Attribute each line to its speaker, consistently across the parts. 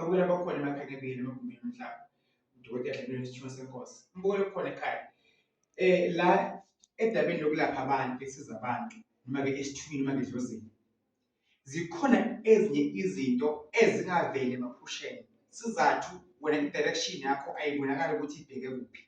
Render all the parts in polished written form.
Speaker 1: Babukela bakhona emakhaya ebili emagumbini omhlaba. Udokotela Dlamini wesithunywa senkosi. Umbukelo okhona ekhaya. La edabeni lokulapha abantu, ekusiza abantu noma ke esithunyweni noma ke edlozini. Zikhona ezinye izinto ezingaveli emaphusheni. Sizathu wena i-direction yakho ayibonakali ukuthi ibheke kuphi.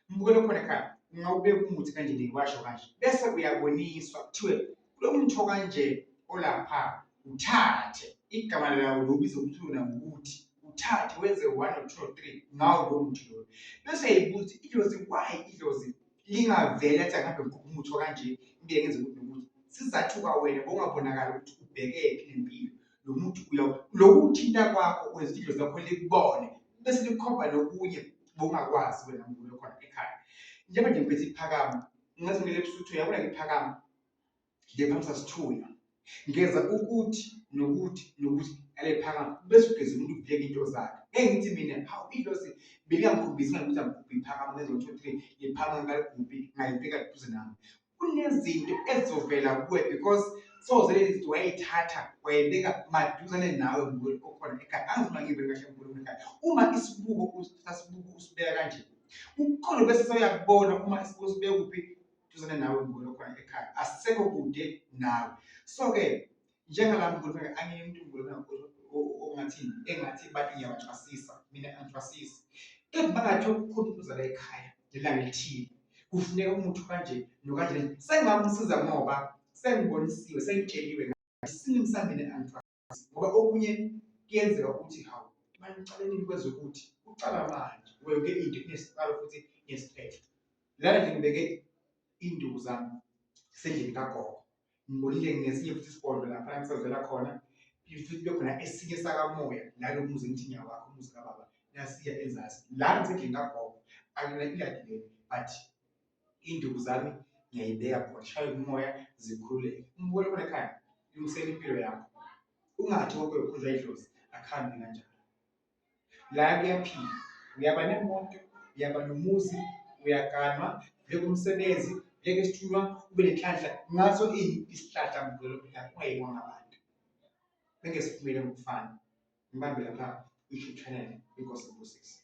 Speaker 1: Umbukelo okhona ekhaya ungawubeka umuthi kanje ngiwasho kanje bese uyaboniswa kuthiwe kulo muthi okanje olapha uthathe igama lawo lobiza ukuthi wona ngokuthi uthathe wenze one or two or three ngawo lowo muthi loyo bese uyayibuza ukuthi idlozi why idlozi lingavele athi angihambe ngikhuphe umuthi okanje ngibuye ngenze ukuthi nokuthi sizathuka wena bongabonakali ukuthi ubhekephi nempilo lo muthi uya lokuthinta kwakho wenza idlozi lakho likubone bese likhomba nokunye bongakwazi wena mbulo khona ekhaya. Njengoba nje ngiphethe iphakama ngathi ngile ebusuthweni yabona ngiphakama ngiyephamisa sithunywa ngeza ukuthi nokuthi nokuthi alephakama bese ugeza umuntu ubheke into zakhe. Ngeke ngithi mina hawu idlozi belingangikhombisi ngani ukuthi angigubhe iphakama ngenza 1 2 3 ngiphakama ngaligubhi ngalibheka duze nami. Kunezinto ezizovela kuwe because soze lezi zinto wayithatha wayibeka maduzane nawe nguwe okhona ekhaya. Angazi noma ngivele kahle ngikhuluma ekhaya. Uma isibuko usasibuko usibeka kanje ukhona bese sewuyakubona uma isibuko sibeka kuphi duzane nawe nguwe okhona ekhaya asisekho kude nawe. So-ke njengalami ngikhuluma angimuntu ngikhuluma ongathini engathi abantu ngiyabathwasisa mina angithwasisi kepha bangathiwa kukhona umuntu ozala ekhaya ngelanga elithile kufuneka umuthi kanje nokanje sengingamsiza ngoba sengibonisiwe sengitsheliwe isimo sami mina angithwasisi ngoba okunye kuyenzeka ukuthi hawu manje uqale nini kwezokuthi uqala manje yonke into inesiqalo futhi inesiphetho lana nje ngibeke induku zami sendlini kagogo ngibonile ngesinye futhi isigodlo lapha ngisazela khona futhi kube khona esinye sakamoya nalo muzi ngithi ngiyawakha umuzi kababa nasiya enzasi la ngisendlini kagogo akuna iladi leli but iy'nduku zami ngiyayibeka khona shaye umoya zikhululeke umbukelo khona ekhaya lungisela impilo yakho ungathi konke ukhonjwa idlozi akuhambi kanjalo. La kuyaphila, uyaba nemoto, uyaba nomuzi, uyaganwa, ubheke umsebenzi, ubheke isithunywa, ube nenhlanhla ngaso ini isihlahla mgwelo ungayekwa ngabantu. Bengeke siphumele ngokufana. Ngibambe lapha kwi-YouTube channel, inkosi ibusise.